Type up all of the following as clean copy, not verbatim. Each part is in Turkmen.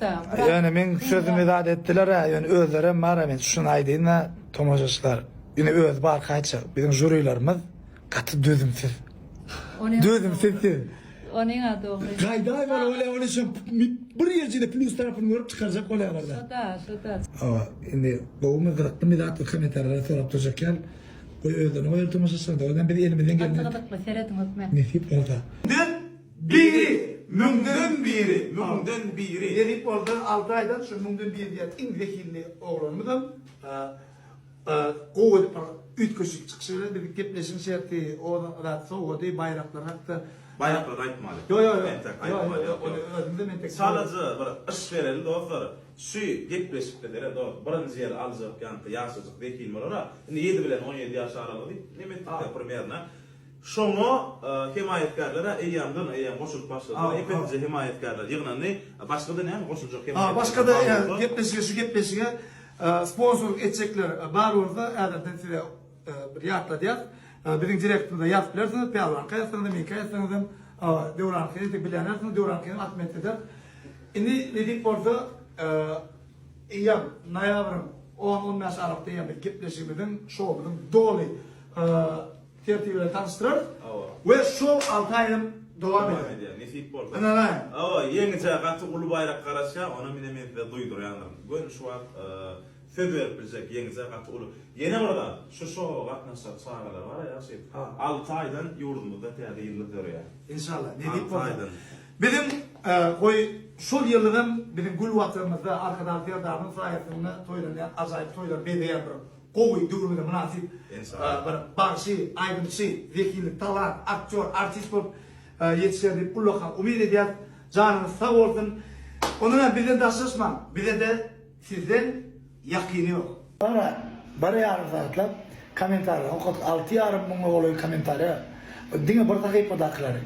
Kynda. Ýöne meň sözümi zat etdiler-ä, ýöne özlerem bar-a, men şuny aýdaýyn-da, tomaşaçylar, ine özi barka aýtjak, biziň žurilerimiz gaty dözümsiz. Dözümsiz siz. Onyň-a dogry. Gaýdaýmaly bolýar, ony şo bir ýerjede plýus tarapyny görüp çykarjak bolýarlar-da. Şo-da, şo-da. Hawa, indi gowumy, gyzyklymy zatlar kommentariýalara sorap durjak ýaly. Goý özlerine goýaly tomaşaçylar, dogrudan biz elimizden Gaty geleni gyzykly, serediň hökmän. Nesip bolsa. Müňden biri. Müňden biri. Müňden biri. Nesip bolsa alty aýdan şu müňden biri diýen iň zehinli oglanymyzam gowy edip bir üýtgeşik çykyş eder. Biziň gepleşigiň şerti, o zat sowgady, baýraklar hakda. Baýraklary aýtmaly. Ýok ýok ýok. Entek Ýok aýtmaly ýok ýok ony ýok. özümizem entek. Çalaja bir yş bereli dostlar. Şu gepleşikde seret dost birinji ýeri aljak ýaňky ýaşajyk zehin bolara. Indi ýedi bilen 17 ýaş aralygy diýip neme etdik-dä primerno. Şoňa hemaýatkärler-ä eýýämden eýýäm goşulyp başladylar. Epesije hemaýatkärler ýygnandy. Başga-da näme goşuljak hemaýatkärler Başga-da bar bolsa. gepleşige şu gepleşige sponsorlyk etjekler bar bolsa häzirden size bir ýatladýas. Biziň direktimize ýazyp bilersiňiz, Pälwanka ýazsaňyzam, meňkä ýazsaňyzam, Döwranka ýazsaňyzam bilýänlersiňiz, Döwranka hem atmet eder. Indi nesip bolsa eýýäm noýabryň on-on bäş aralykda eýýäm biz gepleşigimiziň, şowumyzyň doly Tertibi bilen tanyşdyrarys. Hawa. We şou alty aýam dowam eder. Dowam edýär, nesip bolsa. Ynanaýyň. Hawa, ýeňijä gaty uly baýrak garaşýar, onam ine men size duýdurýandyryn. Göni şu wagt söz berip biljek ýeňijä gaty uly. Ýene bir zat, şu şowa gatnaşjak çagalar bar-a ýagşy, alty aýdan ýurdumyzda täze ýyldyz döreýär. Enşalla, nesip Alty bolsa. aýdan. Biziň goý şol ýyldyzam biziň gül Watanymyzda Arkadag Serdarymyň saýasynda toýlanýan ajaýyp toýlary bezeýän bir Gowy, döwrümize mynasyp bir bagşy, aýdymçy, zehinli talant, aktýor, artist bolup ýetişer diýip ullakan umyt edýäs. Janyňyz sag bolsun. Ondan hem bizden daşlaşmaň. Bize-de sizden ýakyny ýok. Bara bir ýarym sagatlap kommentariýalary okadyk. Alty ýarym müňe golaý kommentariýa. Diňe bir sahypadakylary.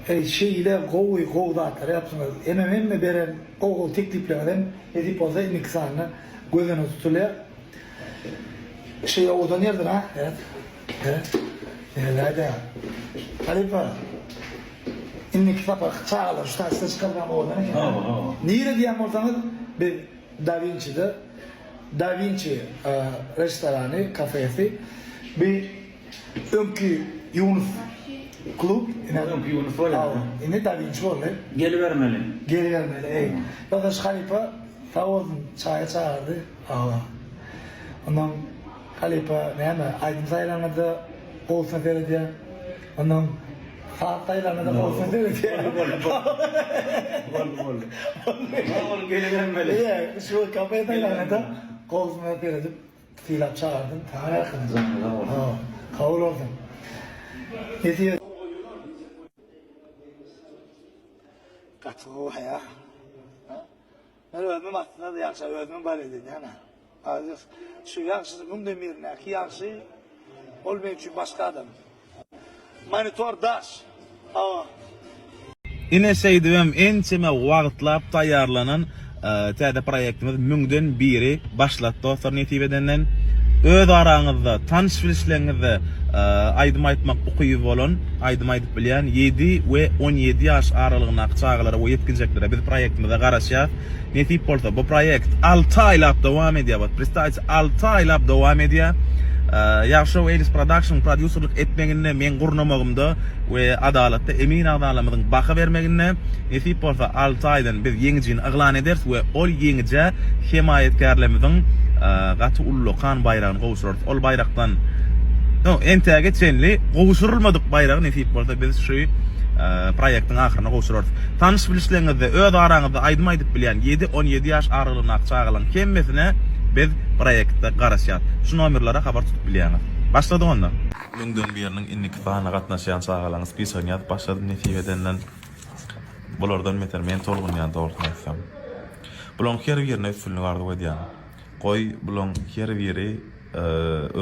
Eý şeýle gowy gowy zatlar ýapsyňyz. Hemem hemme beren gowy gowy teklipleriňiz hem nesip bolsa indiki sanda göz öňünde tutulýar. Şeýle owadan ýerdir ha, seret. Seret. Näde? Halypa. Indiki sapar çagalar şu taýda çykarsaň owadan eken. Hawa, hawa. Nire diýen bolsaňyz, biz Da Vinçide Da Vinçi restorany, kafesi. Bi öňki Ýunus klub. Öňki Ýunus bolýar. Hawa, indi Da Vinçi boldy. Gelibermeli. Gelibermeli, eý. Ýoldaş halypa sag bolsun, çaýa çagyrdy. Hawa. Ondan halypa näme, aýdym saýlanyňyzda gowusyna seredýär. Ondan saz saýlanyňyzda gowusyna seredýär. Boldy, boldy. Boldy, boldy. Boldy, gelibermeli. Ýa, şu kafe saýlanyňyzda gowusyna seredip sylap çagyrdym. Saňa ýakyn. Janyň sag bolsun. Hawa, kabul bolsun. Nesip. Gaty gowy haýa. Men özümem aslynda ýagşa özümem bar edýän-ä. Şu ýagşy müňden birindäki ýagşy ol meň üçin başga adam. Monitor daş. Hawa. Ine şeýdibem ençeme wagtlap taýýarlanan täze proýektimiz müňden biri başlady dostlar nesip edenden. Öz araňyzda tanyş bilişleriňizde aýdym aýtmak ukyby bolan, aýdym aýdyp bilýän ýedi we 17 ýaş aralygyndaky çagalara we ýetginjeklere biz proýektimize garaşýas. Nesip bolsa bu proýekt 6 aýlap dowam edýär. Wot predstavite 6 aýlap dowam edýär. Ýagşow Elis Production prodýuserlik etmeginde, meň gurnamagymda we Adalatda emin agzalarymyzyň baha bermeginde nesip bolsa 6 aýdan biz ýeňijini yglan ederis we ol ýeňijä hemaýatkärlerimiziň gaty ullakan baýragyny gowşurarys. Ol baýrakdan no, entäge çenli gowşurylmadyk baýragy nesip bolsa biz şu proýektiň ahyrynda gowşurarys. Tanyş bilişleriňizde öz araňyzda aýdym aýdyp bilýän 7-17 ýaş aralygyndaky çagalaryň hemmesine biz proýektde garaşýas. Şu nomerlere habar tutup bilýäňiz. Başladyk onda. Müňden biriniň indiki sanyna gatnaşýan çagalaryň spisogyny ýazyp başladym nesip edenden. Bulardan beter men tolgunýan dogrusyny aýtsam. Bulaň her birine üstünlik arzuw edýän. Goý bulaň her biri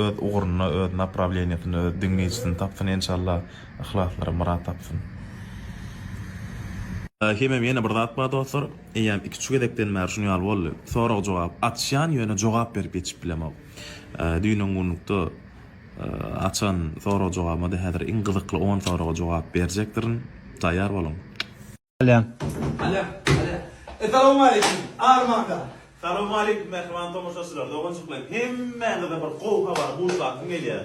öz ugrunda, öz naprawleniýasynda öz diňleýjisini tapsyn enşalla yhlaslary myrat tapsyn. Hemem ýene bir zat bar dostlar, eýýäm iki-üç gezekden bäri şuny ýaly boldy. Sorag-jogap açýan, ýöne jogap berip ýetişip bilemok. Düýn-öň günlükde açan sorag-jogabyma-da häzir iň gyzykly on soraga jogap berjekdirin. Taýýar boluň. Alýan. Alýa, alýa. Essalawmaleýkim, Armanda. Salowmaleýkim mähriban tomaşaçylar, doganjyklarym hemmäňize bir gowy habary buşlasym gelýär.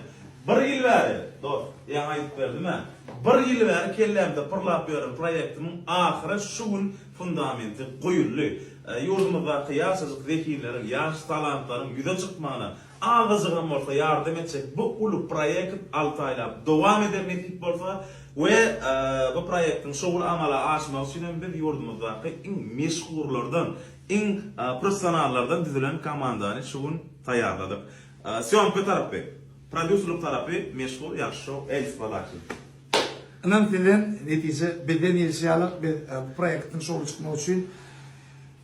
Bir ýyl bäri, dost, ýaňy aýdyp berdim-ä, bir ýyl bäri kellämde pyrlap ýören proýektimiň ahyry şu gün fundamenti guýuldy. Ýurdumyzdaky ýaşajyk zehinleriň, ýaş talantlaryň ýüze çykmagyna azajygam bolsa ýardam etjek bu uly proýekt alty aýlap dowam eder nesip bolsa we bu proýektiň şowly amala aşmagy üçin hem biz ýurdumyzdaky iň meşhurlardan, Iň professionallardan düzülen komandany şu gün taýýarladyk. Sýomka tarapy, prodýuserlik tarapy meşhur ýagşy şou Elvis Production. Ynam sizden, netije bizden diýlişi ýaly biz bu proýektiň şowly çykmagy üçin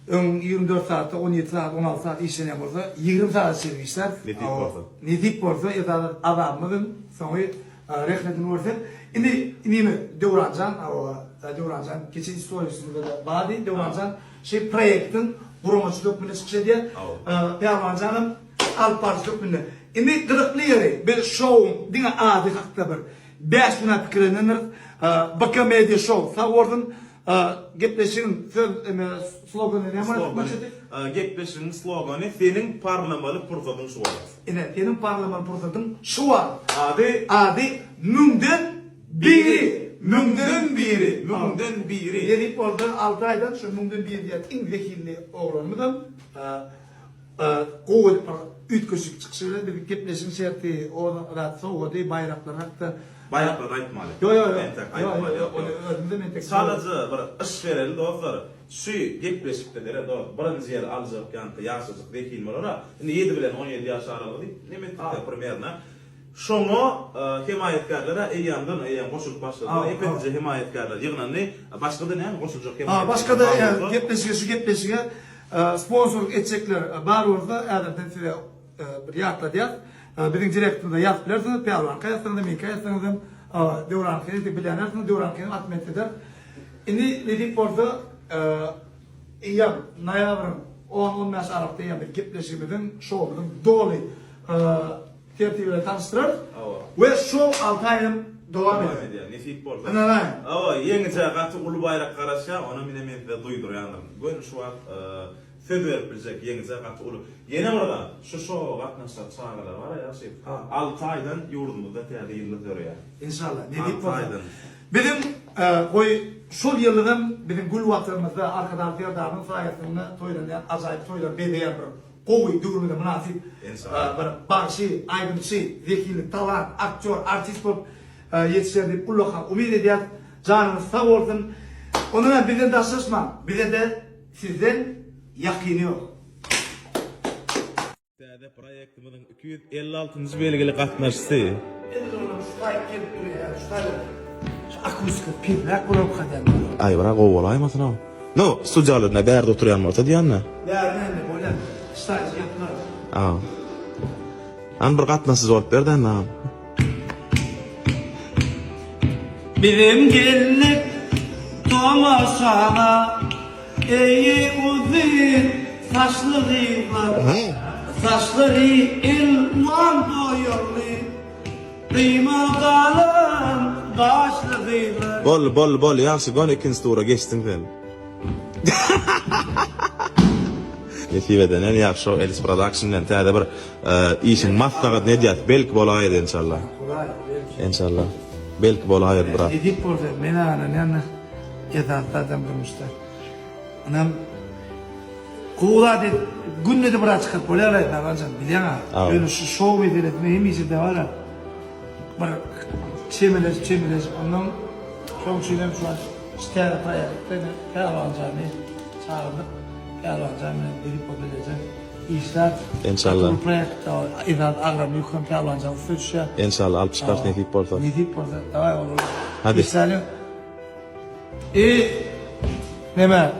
öň 24 sagatda 17 sagat, 16 sagat işlenýän bolsa, 20 sagata çenli işläris. Nesip bolsa. Nesip bolsa esasy azabymyzyň soňy Rehnetini görsek. Indi inimi Döwranjan, hawa, Döwranjan geçen istoriýasynda-da bardy. Döwranjan şu proýektiň guramaçysy hökmünde çykyş edýär. Pälwanjanam alyp baryjy hökmünde. Indi gyzykly ýeri, biz şouwyň diňe ady hakda bir bäş günä pikirlenendiris. BK Media Show sag bolsun. Gepleşigiň söz eme slogany näme bolýar? Gepleşigiň slogany Seniň parlamaly pursadyň şu wagt. Ine, seniň parlamaly pursadyň şu wagt. Ady? Ady müňden biri. Müňden biri. Müňden biri. Nesip bolsa alty aýdan şu müňden biri diýen iň zehinli oglanymyzam gowy edip bir üýtgeşik çykyşy bilen biziň gepleşigiň şerti, o zat sowgady, baýraklar hakda. Baýraklary aýtmaly. Ýok, ýok, ýok. Entek aýtmaly. Ýok, ýok, ony özümizem entek. Çalaja bir yş bereli dostlar. Şu gepleşikde seret dost, birinji ýeri aljak ýaňky ýaşajyk zehin bolar-a. Indi ýedi bilen 17 ýaş aralygy diýip neme etdik-dä primerno. Şoňa hemaýatkärler-ä eýýämden eýýäm goşulyp başladylar. Epesije hemaýatkärler ýygnandy. Başga-da näme goşuljak hemaýatkärler bar bolsa. Başga-da gepleşige şu gepleşige sponsorlyk etjekler bar bolsa häzirden size bir ýatladýas. Biziň direktimize ýazyp bilersiňiz, Pälwanka ýazsaňyzam, meňkä ýazsaňyzam, Döwranyňky entek bilýänlersiňiz, Döwranyňkyny atmet eder. Indi nesip bolsa, eýýäm noýabryň on-on bäş aralykda eýýäm biz gepleşigimiziň, şowumyzyň doly tertibi bilen tanyşdyrarys. We şow alty aý hem dowam eder. Dowam edýär, nesip bolsa. Ynanaýyň. Hawa, ýeňijä gaty uly baýrak garaşýar, ony mine men size duýdurýandyryn. Göni şu wagt Söz berip biljek ýeňijä gaty uly. Ýene bir zat, şu şowa gatnaşjak çagalar bar-a ýagşy, alty aýdan ýurdumyzda täze ýyldyz döreýär. Enşalla, nesip Alty bolsa. aýdan. Biziň, goý, şol ýyldyzam biziň gül Watanymyzda Arkadagly Serdarymyzyň saýasynda toýlanýan ajaýyp toýlary bezeýän bir gowy, döwrümize mynasyp Enşalla. bir bagşy, aýdymçy, zehinli, talant, aktýor, artist bolup ýetişer diýip ullakan umyt edýäs. Janyňyz sag bolsun. Ondanam bizden daşlaşmaň. Bize-de Sizden ýakyny ýok. Täze proýektimiziň 256-njy belgili gatnaşysy. Edil olam şu taýyp gelip durýar şu taýda şu akustika pesräk bolarmyka diýen. Aý bra gowy bolaýmasyn-ow. No, studiýalarynda bärde oturýan bolsa diýende. Bärde indi bolýar. Şu taýy ýapylar. Aw. Hany bir gatnaşyjy bolup ber-dä indi agam. Bizem geldik tomaşaga Eý uzyn saçly gyzlar Saçlary elwan boýagly Gyýma galan gaşly gyzlar. Boldy boldy boldy ýagşy göni ikinji tura geçdiň sen. Nesip eden en ýagşy şo Elis Production bilen täze bir işiň maslahatyny edýäs belki bolaýar enşalla. Enşalla. Belki bolaýar brat. Nesip bolsa men aglanýan esasy adam durmuşda. Ynam gowy zat et günde-de biraz çykyp bolýar Aýdan bilýäň-a. Ýöne şu şou meselesinde hemişe-de bar-a. Bir çemeleşip çemeleşip ondan şoň üçin hem şu wagt şu täze proýektde Pälwanjany çagyrdyk. Pälwanjan bilen gelip o bileje işler. Enşalla. Bu proýektde esasy agramly ýük hem Pälwanjanyň üstüne düşýär. Enşalla alyp çykarys nesip bolsa. Nesip bolsa daway olar. Hadi. Işläliň. I neme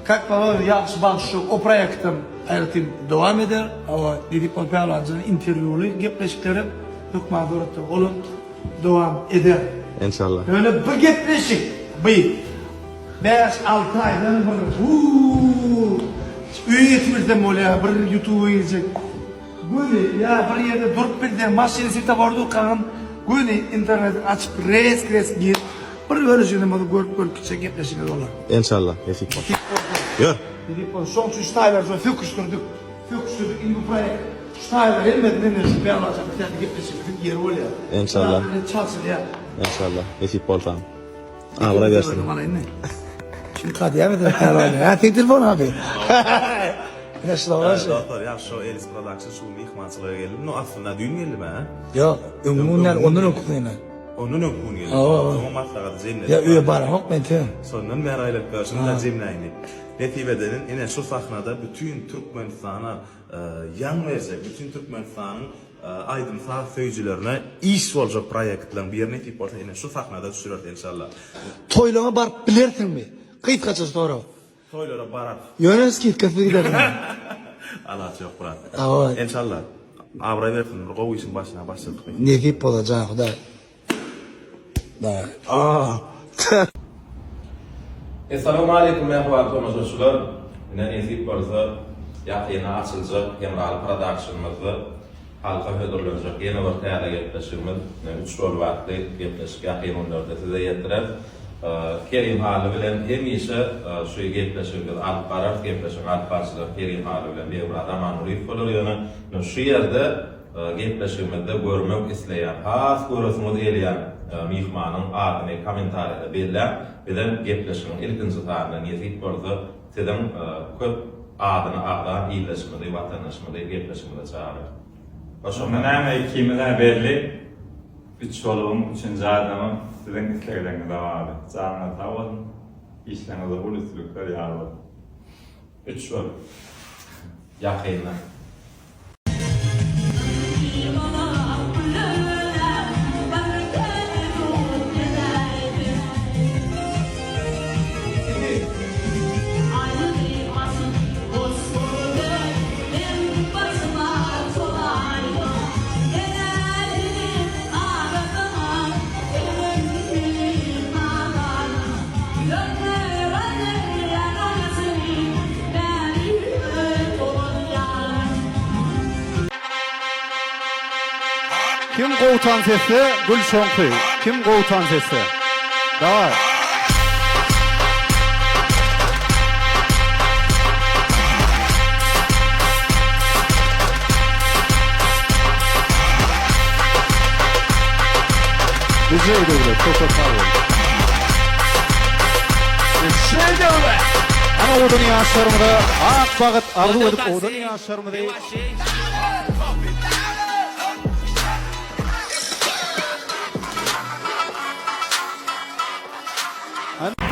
kak poложено ýagşy bagşy o proýektem aýratyn dowam eder. Hawa nesip bolsa Pälwanjanyň interwýuly gepleşikleri hökman suratda olam dowam eder. Enşalla. Ýöne bu gepleşik bu 5-6 aýdan bir huuu öýe ýetibilsem bolýar, bir ýutuba girjek. Göni ýa bir ýerde durup bilseň, maşyny svetoforda durkaňam göni interneti açyp resk-resk girip bir bölejigini bolsa görüp görüp gitjek gepleşigiňiz bolar. Enşalla nesip bolsa. Ýör. Nesip bolsa şoň üçin şu taýlary şo söküşdirdik. Söküşdirdik indi bu proýekt şu taýlar hemmesinden indi şu ýanlajak täze gepleşigimiziň ýeri bolýar. Enşallah. Çalşylýar. Enşallah. Nesip bolsa. Abraý bersin. Kim kadýar mı? Ha, sen telefon abi. Ne şuna Dostlar, ýa şu Elis Production şu myhmançylyga geldim. No aslynda düýn geldim ha. Ýok, öňňün günler ondan öňki gün. Ondan öňki gün geldim. Oňa maslahaty jemledik. Ýa öýe baramok men te. Şondan bäri aýlap ýör. Şunu da jemläýin diýip. Nesip edenin ine şu sahnada bütin Türkmenistana ýaň berjek, bütin Türkmenistanyň aýdym-saz söýüjilerine iş boljak proýektleriň biri nesip bolsa ine şu sahnada düşüreris enşalla. Toýlaňa baryp bilersiňmi? Gysgaça sorag. Toýlara bararys. Ýöne skidkasyz gidersiň. Alaç ýok brat. Hawa. Enşalla. Abraý bersin bir gowy işiň başyna başladyk. Nesip bolsa jan Hudaý. Essalawmaleýkum mähriban tomaşaçylar! Ine nesip bolsa ýakynda açyljak Hemraly prodakşnymyzda halka hödürlenjek ýene bir täze gepleşigimiz ine Üç bolup atly gepleşik ýakyn günlerde size ýetireris. Kerim Hally bilen hemişe şu gepleşigi biz alyp bararys. Gepleşigiň alyp baryjylary Kerim Hally bilen Begmyrat Amangulyýew bolar ýöne şu ýerde Gepleşigimizde görmek isleýän, has göresiňiz gelýän myhmanyň adyny kommentariýada belläň, bizem gepleşigiň ilkinji sanynda nesip bolsa siziň köp adyny agzan ildeşimizi, watandaşymyzy gepleşigimize çagyrarys. Onda näme ikimiz-ä belli, üç bolubyň üçünji adamam siziň islegleriňize bagly. Janyňyz sag bolsun, işleriňizde uly üstünlikler ýar bolsun. Üç bolup. Ýakynda. Kim gowy tans etse gül şoňky kim gowy tans etse daway. DJ Döwlet köp köp sag bol. DJ Döwlet. Ana owadan ýaşlarymyza ak bagyt arzuw edip owadan ýaşlarymyzy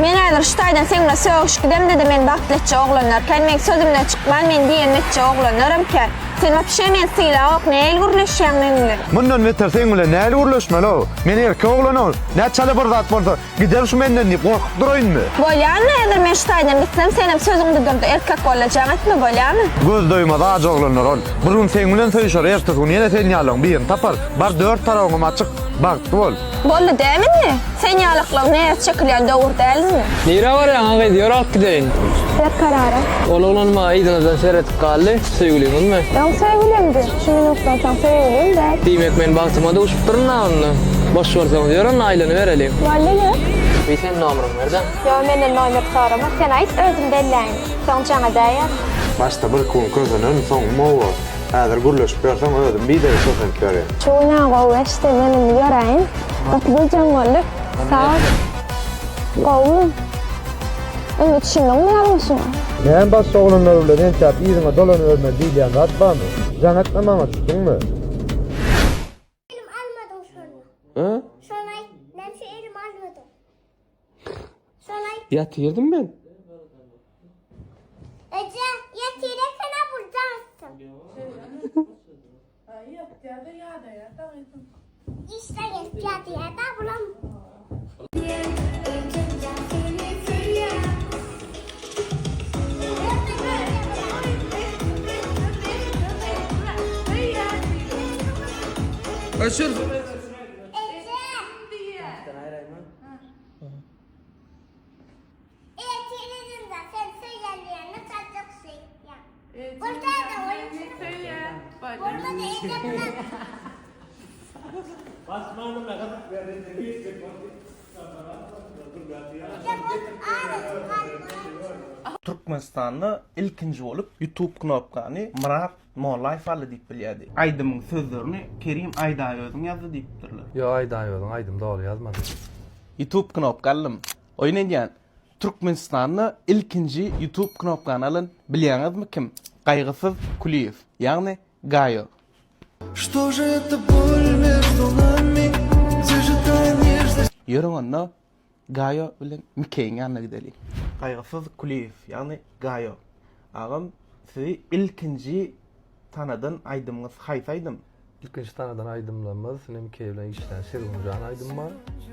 Men häzir şu taýdan seň bilen sögüşip gidemde-de meni bagtly etjek oglanlar kän, meň sözümden çykman meni diýenimi etjek oglanlaram kän. Sen wapşe meni sylagok, nähili gürleşýäň meň bilen? Mundan beter seň bilen nähili gürleşmeli-ow? Men erkek oglan-ow, näçe-le bir zat bolsa, gider şu menden diýip gorkup duraýynmy? Bolýamy häzir men şu taýdan gitsem, senem sözüňde dur-da erkek bol-da jaň etme, bolýamy? Göz doýmaz ajy oglanlar ol. Bir gün seň bilen söýüşer, ertesi gün ýene sen ýalyň birini tapar. Bar dört tarabyňam açyk, bagtly bol. Boldy dämi indi? Sen ýalaklygyň näz çekilýän döwür däl indi. Nirä barýaň a gyz, ýör alyp gideýin. Berkarara. Ol oglan maňa yzyňyzdan seredip galdy, söýgüliňizmi? Öň söýgülimdi, şu minutdan soň söýgülim däl. Diýmek men bagtyma duşupdyryn-a onda. Boş bolsaňyz ýör onda aýlanybereliň. Boldy ýör. Wiý sen nomeryňy ber-de. Ýok menden nomer sorama, sen aýt özüm belläýin. Soň jaňa däýerin. Başda birki gün kösenen, soň mowa. Häzir gürleşip ýörseň özüm biderek kösenip ýörýän. Şu gün-ä gowy geçdi, men indi ýöräýin. Gaty gijäm boldy. Sag bol. Gowumy? Indi düşündiňmi ýalňyşyňa? Näme başga oglanlar bilen entäp yzyňa dolanybermeli diýilýän zat barmy? Jaň etme maňa düşdüňmi? Elim almadyň şony. Hä? Şony aýt. Näme üçin elim almadyň? Şony aýt. Ýatyrdym men. Eje, ýatyr eken-a bul jaňsyn. Işden gelip ýatýar-da bulam. Öçür. Türkmenistanda ilkinji bolup YouTube knopkany Myrat Mollaýew aldy diýip bilýärdi. Aýdymyň sözlerini Kerim Aýdaýöziň ýazdy diýipdirler. Ýok Aýdaýöziň aýdym doly ýazmady. YouTube knopka aldym. Oýun edýän. Türkmenistanda ilkinji YouTube knopkany alan bilýäňizmi kim? Gaýgysyz Kulyýew, ýagny Gaýo. Что же это боль между нами, где же та нежность? Ýörüň onda Gaýo bilen Mikeýiň ýanyna gideliň. Gaýgysyz Kulyýew, ýagny Gaýo. Agam sizi ilkinji tanadan aýdymyňyz haýsy aýdym? Ilkinji tanadan aýdymlarymyz ine Mikeý bilen işlän Şirgunjan aýdym bar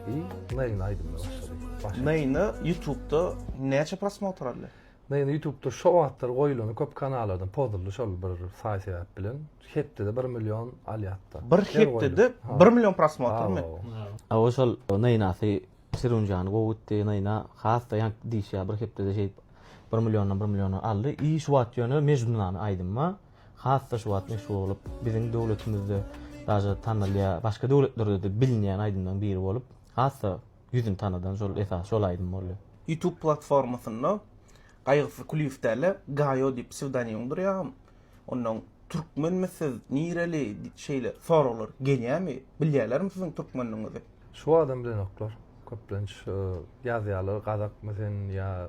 i Naýna aýdymyna başlady. Başlady. Naýna ýutubda näçe prosmotr aldy? Naýna ýutubda şo wagtlar goýulany köp kanallardan pozuldy şol bir saý sebäp bilen. Hepdede bir million alýatda. Bir hepdede bir million prosmotrmy? Hawa şol Naýnasy Şirgunjany gowy gitdi Naýna has-da ýaňky diýişi ýaly bir hepdede şeýdip bir milliondan bir milliona aldy. I şu wagt ýöne Mejnunamy aýdym bar. Has-da şu wagt meşhur bolup, biziň döwletimizde daže tanalýar, başga döwletlerde-de bilinýän aýdymlaryň biri bolup, has-da ýüzüni tanadan şol esasy şol aýdym boldy. Youtube platformasynda Gaýgysyz Kulyýew däl-de, Gaýo diýip psewdonimiň durýar. Onnoň türkmenmi siz, nireli şeýle soraglar gelýärmi? Bilýärlermi siziň türkmenligiňizi? Şu wagtam bilenoklar. Köplenç ýazýarlar gazakmy sen ýa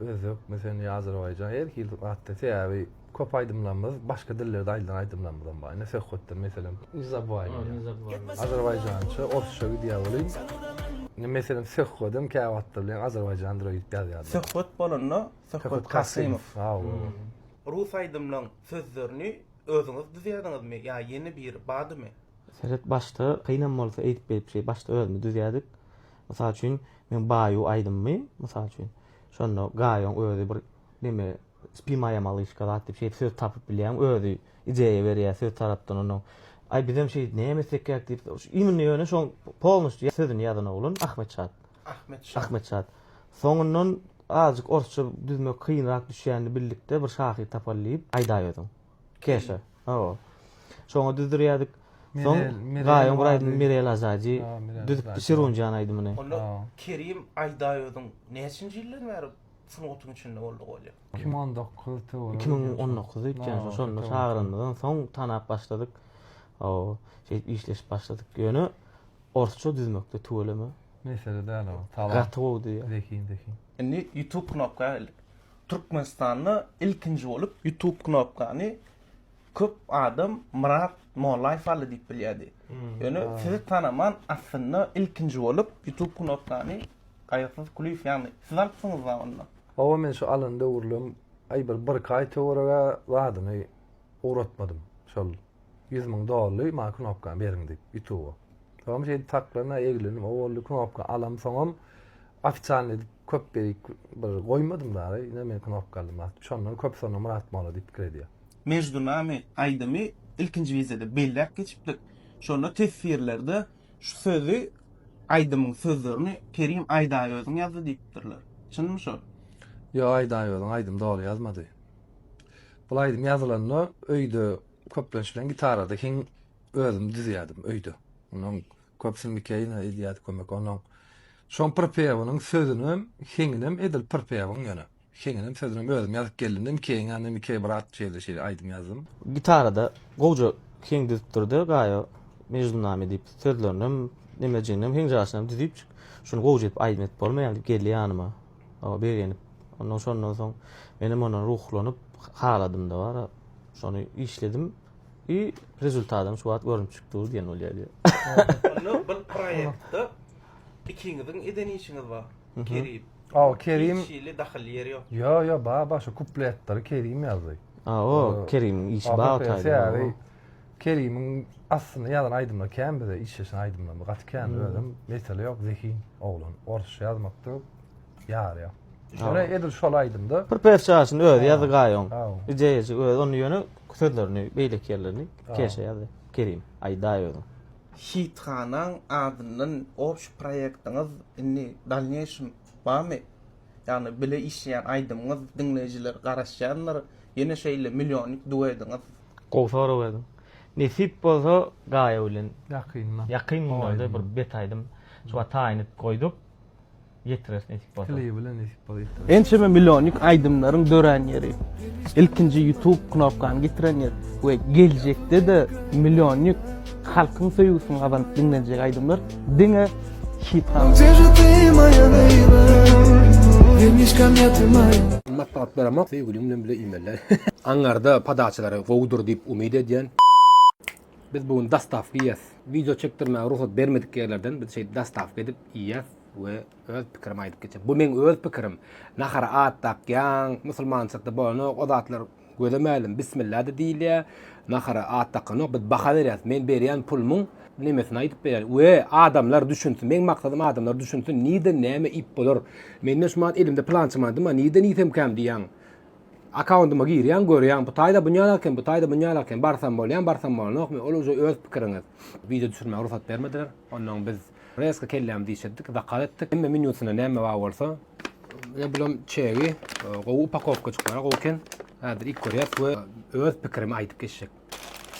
Özbekmi sen ýa azerbaýjan her hili zatda sebäbi köp aýdymlarymyz başga dillerde aýdylan aýdymlarymyzam bar. Ine söhbetden meselem Ne zabywaj menýa. Azerbaýjança orsça gidýär welin ine meselem söhbedem käwagtlar bilen azerbaýjandyr öýdüp ýazýarlar. Söhbet bolanda Söhbet Kasymow. Hawa. Rus aýdymlaň sözlerini özüňiz düzýädiňizmi ýa ýene biri badymy? Seret başda kynam bolsa eýdip beýdip şeý başda özümiz düzýädik. Mysal üçin meň Baýu aýdymymy mysal üçin şonda Gaýoň özi bir neme Spi moýa malyşka zat diýip şeýdip söz tapyp bilýäň özi ideýa berýär söz tarapdan onuň aý bizem şeýdip näme etsekkäk diýip imенно ýöne şoň polnusýu sözüni ýazan oglan Ahmet Şat. Ahmet Şat. Ahmet Şat. Soňundan azajyk orsça düzmek kynrak düşýänini bildikde bir şahyr tapaly diýip Aýdaý özüň. Keşa. Hawa. Şoňa düzdürýärdik. Soň Gaýyň bir aýdymy Mirel Azaji düzüpdi Şirunjan aýdymyny. Onda Kerim Aýdaýozyň näçinji ýyldan bäri sungatyň içinde boldy bolýa? 2019 töweregi. 2019 öýtýän şonda çagyranymyzdan soň tanap başladyk. Hawa, şeýdip işleşip başladyk. Ýöne orsça düzmekde tüweleme. Mesele däl o. Talant. Gaty gowy düzýär. Zehin, zehin. Indi YouTube knopka geldik. Türkmenistanda ilkinji bolup YouTube knopkany köp adam Myrat Mollaýew aldy diýip bilýärdi. Ýöne sizi tanaman aslynda ilkinji bolup YouTube knopkany Gaýgysyz Kulyýew ýagny siz alypsyňyzda onda. Hawa men şu alan döwürlem aý bir birki aý töwereg-ä zadyny ugratmadym. Şol 100 müň dolly maňa knopkany beriň diýip YouTube-a. Soňam şeýdip saklan-a eglendim o boldy knopka alamsoňam Ofitsialny edip köp berik bir goýmadym dary ine men knopka aldym zat şondan köp sonda Myrat molla diýip pikir edýär. Meždunami aýdymy ilkinji wideoda belläp geçipdik. Şonda teswirlerde şu sözi aýdymyň sözlerini Kerim Aýdaýöziň ýazdy diýipdirler. Çynmy şol? Ýok Aýdaýöziň aýdym doly ýazmady. Bul aýdym ýazylanda öýde köplenç bilen gitarada heň özüm düzýärdim öýde. Ondan Köpüsini Mikeýine edýärdi kömek onuň. Şoň prpewynyň sözünem, heňinem edil prpewyň ýöne. Heňinem sözünem özüm ýazyp geldim-de Mikeýiň ýanyna Mikeý brat şeýle şeýle aýdym ýazdym. Gitarada gowja heň düzüpdir-de Gaýa Mejnuname diýip sözlerinem, nemejiginem, heňjaşynam düzüpjik şuny gowja edip aýdym edip bolmaýarmy diýip geldi ýanyma. Hawa begenip. Ondan şondan soň menem ondan ruhlanyp haladym-da bara şony işledim. I rezultadam şu wagt görünip çykdy diýen bolýar diýýär. Onda bu proýektde ikiňiziň eden işiňiz bar. Kerim. Aw Kerim. Hiç hili dahylly ýeri ýok. Ýo ýo ba ba şu kupletleri Kerim ýazdy. A o Kerimiň işi bar o taýda. Kerimiň aslynda ýazan aýdymlary kän bize işleşen aýdymlary gaty kän özem mesele ýok zehin oglan orsça ýazmakda ýarýar. Ýöne edil şol aýdymda. Bir perçasyny özi ýazdy gaýoň. Ideýasy özi ony ýöne sözlerini beýleki ýerlerini Keşe ýazdy. Kerim aýdaý özüň. Hithanaň adyndan obşi proýektiňiz indi dalneýşim barmy? Ýagny bile işleýän aýdymyňyz diňleýjiler garaşýandyr. Ýene şeýle millionnik duediňiz. Gowy sorag berdiň. Nesip bolsa Gaýa bilen Ýakynda. Ýakyn günlerde bir bet aýdym şu wagt taýyn edip goýduk. Ýetireris nesip bolsa. Klibi bilen nesip bolsa ýetireris. Ençeme millionlyk aýdymlaryň dörän ýeri, ilkinji YouTube knopkany getiren ýer we geljekde-de millionlyk halkyň söýgüsini gazanyp diňlenjek aýdymlar diňe Hit Maslahat beremok söýgüliň bilen bile iýmeliler. Aňňarda padaçalary gowudyr diýip umyt edýän. Biz bu gün dostawka iýýäs. Wideo çekdirmäge rugsat bermedik ýerlerden biz şeýdip dostawka edip iýýäs we öz pikirimi aýdyp geçýän. Bu meň öz pikirim. Nahara at dakýaň, musulmançylykda bolanok, o zatlar göze mälim. Bismillah-da diýilýär. Nahara at dakanok, biz baha berýäs. Men berýän pulumyň nemesini aýdyp berýän we adamlar düşünsin. Meň maksadym adamlar düşünsin, nirden näme iýip bolar. Mende şu wagt elimde plança manadym bar, nirden iýsemkäm diýýäň. Akkaundyma girýäň, görýäň, bu taýda bunýalak eken, bu taýda bunýalak eken, barsam bolýamy, barsam bolanokmy, ol uje öz pikiriňiz. Wideo düşürmäge rugsat bermediler. Onnoň biz rezko kellämizi işletdik, zakaz etdik. Hemme menýusynda näme bar bolsa, ýa bulam çegi, gowy upakowkajyklary gowy eken. Häzir iýip görýäs we öz pikirimi aýdyp geçjek.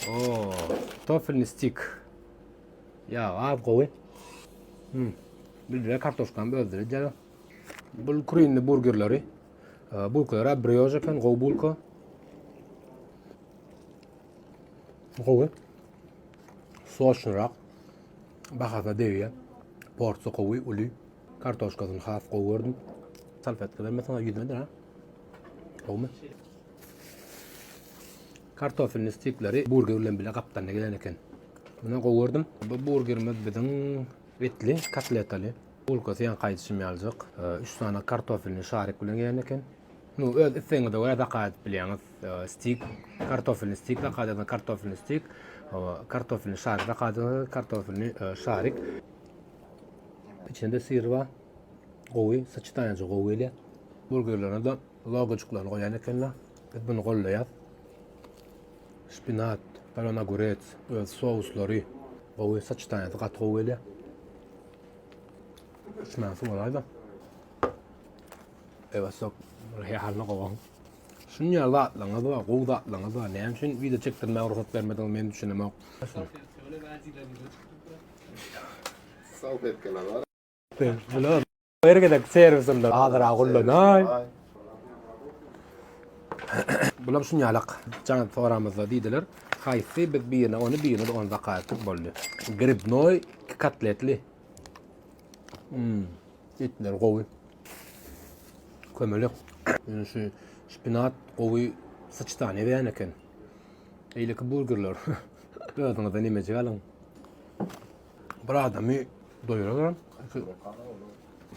Oo, kartofelny stik. Ýagy az gowy. Hmm. Bildiler kartoşkany özleri edýärler. Bul kurinli burgerleri. Bulkalar brioş eken, gowy bulka. Gowy. Soçnyrak. Bahasyna degýär. Porsiýa gowy, uly. Kartoşkasyny has gowy gördüm. Salfetka bermeseň ýüzüne ha. Gowmy? Kartofelni stikleri burger bilen bile gapdalynda gelen eken. Muny gowy gördüm. Bu burgerimiz biziň etli, kotletaly. Bulkasy ýaňky aýdyşym ýalyjak. Üç sany kartofelni şarik bilen gelen eken. Nu, öz islegiňize görä zakaz edip bilýäňiz. Stik, kartofelni stik zakaz edseňiz kartofelni stik, kartofelni şarik zakaz edseňiz kartofelni şarik. Içinde syr bar. Gowy, saçetaniýaja gowy gelýär. Burgerlerine-de logojyklaryny goýan ekenler. Biz muny gollaýas. Şpinat, solon ogurec, öz souslary gowy, saçetaniýasy gaty gowy gelýär. Içmäň suw alaýda. Ewasok, halyna gowy. Şuny ýaly zatlaryňyz bar, gowy zatlaryňyz bar. Näme üçin wideo çekdirmäge rugsat bermediňiz men düşünemok. Salfetkalar bar. Bular her gezek serwisinde azyrak ullanaý. Bulam şuny ýalak jaň soramyzda diýdiler. Haýsy biz birine ony birine ony zakaz etdik boldy. Gribnoý kotletli. Hmm. Etler gowy. Kömelek. Ýöne şu şpinat gowy saçetaniýa berýän eken. Beýleki burgerler. Özüňize nemejik alyň. Bir adamy doýurar.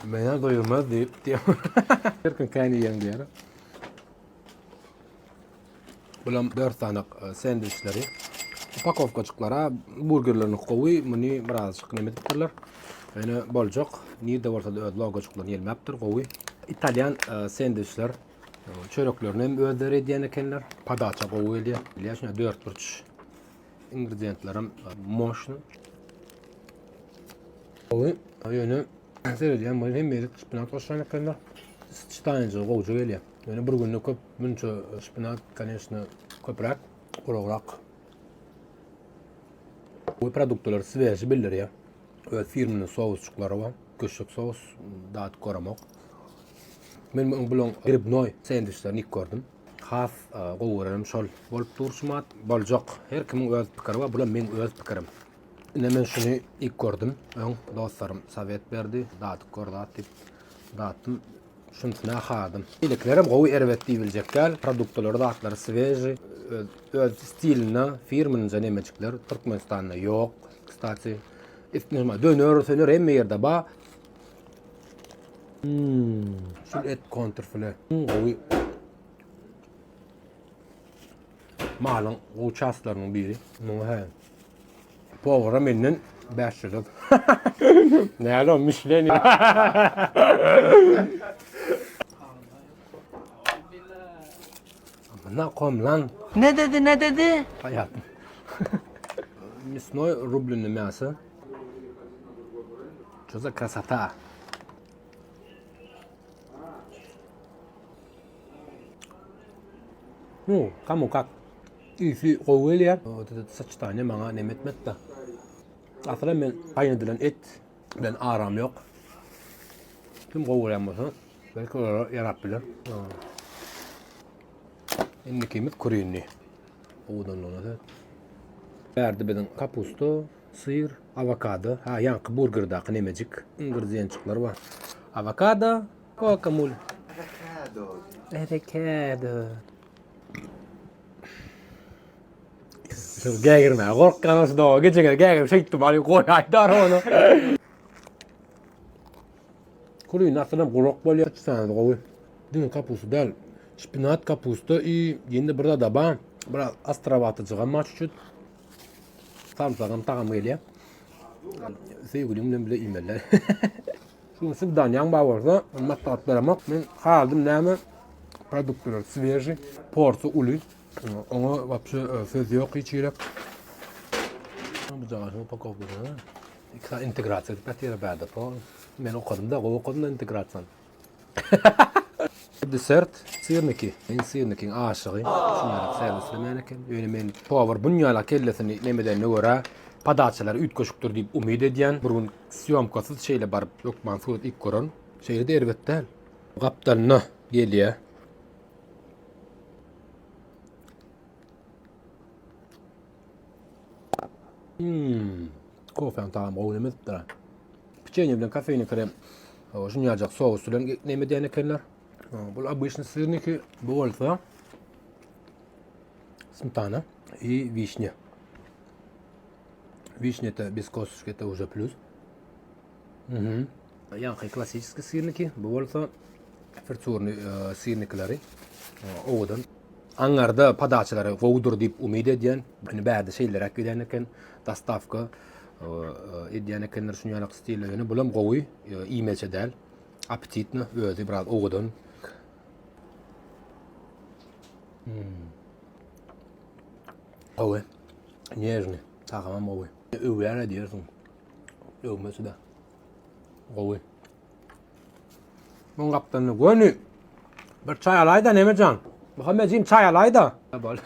Meni doýurmaz diýip diýip. Her gün kän iýen diýer. Bulam 4 sany e, sendwiçleri. Upakowkajyklara burgerlerini gowy, muny birazjyk neme edipdirler. Ýöne boljak. Nirde bolsa-da öz logojyklaryny ýelmäpdir, gowy. Italýan e, sendwiçler e, çöreklerini hem özleri edýän ekenler. Podaça gowy gelýär. Bilýär şuna dört burç ingredientlerem moşny. Gowy. Ýöne seredýän bolýan hemme ýeri şpinat goşýan ekenler. Çytaýynjy gowja gelýär. Ýöne bir günde köp munça şpinat, koneçno, köpräk, guragrak. Bu produktlar sveži bildirýär. Öz firmanyň sousçuklary bar. Köşek sous dadyp göremok. Men bu bulaň gribnoý sendwiçlerini ilk gördüm. Has gowy görenim şol bolup dur şumat. Boljak. Her kimiň öz pikiri bar. Bulam meň öz pikirim. Ine men şuny ilk gördüm. Öň dostlarym sowet berdi. Dadyp gör zat diýip. Datdym. Şunusyna hadym. Beýlekilerem gowy erbet diýibiljek däl. Produktlary zatlary sveži. Öz, öz stilinde firmynja nemejikler Türkmenistanda ýok. Kstati. Döner, söner hemme ýerde bar. Hmm, şul et kontrfile. Gowy. Malyň gowy çaslarynyň biri. Muňa he. Powara menden 500. Näle o Michelin. Amına kom lan. Ne dedi ne dedi? Hayatım. Мясной рубленое мясо. Что за красота? Ну, кому как. Ysy gowy gelýär. Вот это сочетание maňa neme etmedi-de. Aslynda men gaýnadylan et bilen aram ýok. Kim gowy görýän bolsa, belki olara ýarap biler. Indikimiz kurinni. Owadanlygyna seret. Bärde biziň kapusta, syr, awokado, ha ýaňky burgerdaky nemejik ingredientçikler bar. Awokado, guakamole. Awokado. Awokado. Gägirmäge gorkýan şu doga geçen gezek gägirip şeýtdim aly goýaýdar ony. Kuryny aslynda gurak bolýar, içseniz gowy. Diňe kapusta däl, şpinat, kapusta i ýene bir zada bar. Biraz astrowatyjygam bar çüçüt. Sarymsagam tagam gelýär. Söýgüliň bilen bile iýmeli. Şuny sygdanýaň bar bolsa, maslahat beremok. Men haladym näme? Produktlar sveži, porsiýa uly. Oňa wapşe söz ýok hiç ýere. Bu jagaşyň upakowkasyny iki sany integrasiýa edip ýatyr bärde. Men okadym da, gowy okadym da integrasiýany. Desert syrniki. Men syrnikiň aşygy. Şunlara serwislemeýän eken. Ýöne men powar bunýala kellesini nemedenine görä podaçalary üýtgeşikdir diýip umyt edýän. Bir gün sýomkasyz şeýle baryp hökman surat iýip görerin. Şeýle-de erbet däl. Gapdalyna gelýär. Hmm. Kofäň tagamy gowy neme edipdir. Piçenýe bilen kofeýni krem. Şuny ýaljak sous bilen neme edýän ekenler. Bu obyçny syrniki, bu bolsa smetana i wişnýa. Wişnýa это без косточки, это уже плюс. Mhm. Ýaňky klassiçeskiý syrniki, bu bolsa fritsurny e, syrnikileri e, owadan. Aňňarda podaçalary gowudyr diýip umyt edýän. Indi bärde şeýleräk gelýän eken. Dostawka e, edýän ekenler şuny ýalak stilde. Ýöne bulam gowy, iýmezçe däl. Appetitno, özi biraz owadan. Hmm. Gowy. Nežny. Tagamam gowy. Öwýär diýersiň. Öwmesi-de. Gowy. Muň gapdalynda göni bir çaý alaý-da Nemejan. Muhammedjim çaý alaý-da. Bol.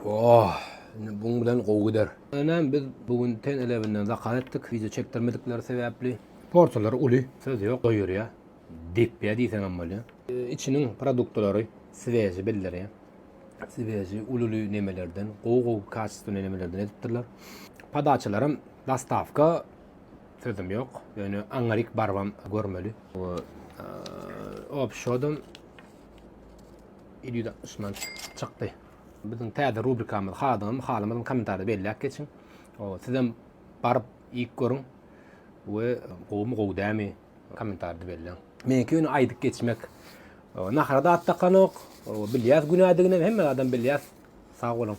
Oh, indi buň bilen gowy gider. Önem biz bu gün ten elewinden zakaz etdik, wideo çekdirmedikleri sebäpli. Porsiýalary uly, söz ýok, doýurýar. Depýär diýseňem bolýar. Içiniň produktlary sveži bildirýär. Sveži uly-uly nemelerden, gowy-gowy kaçestwnyý nemelerden edipdirler. Podaçalaram dostawka sözüm ýok. Ýöne aňryk barybam görmeli. Obşodam 760 manat çykdy. Biziň täze rubrikamyz hadyňyzmy, halamyzmy kommentariýada belläp geçiň. Sizem baryp iýip görüň we gowumy, gowy dälmi Kommentarda belläň. Meňki ýöne aýdyp geçmek. Nahara-da at dakanok. Bilýäs günädiginem hemme zadam bilýäs. Sag boluň.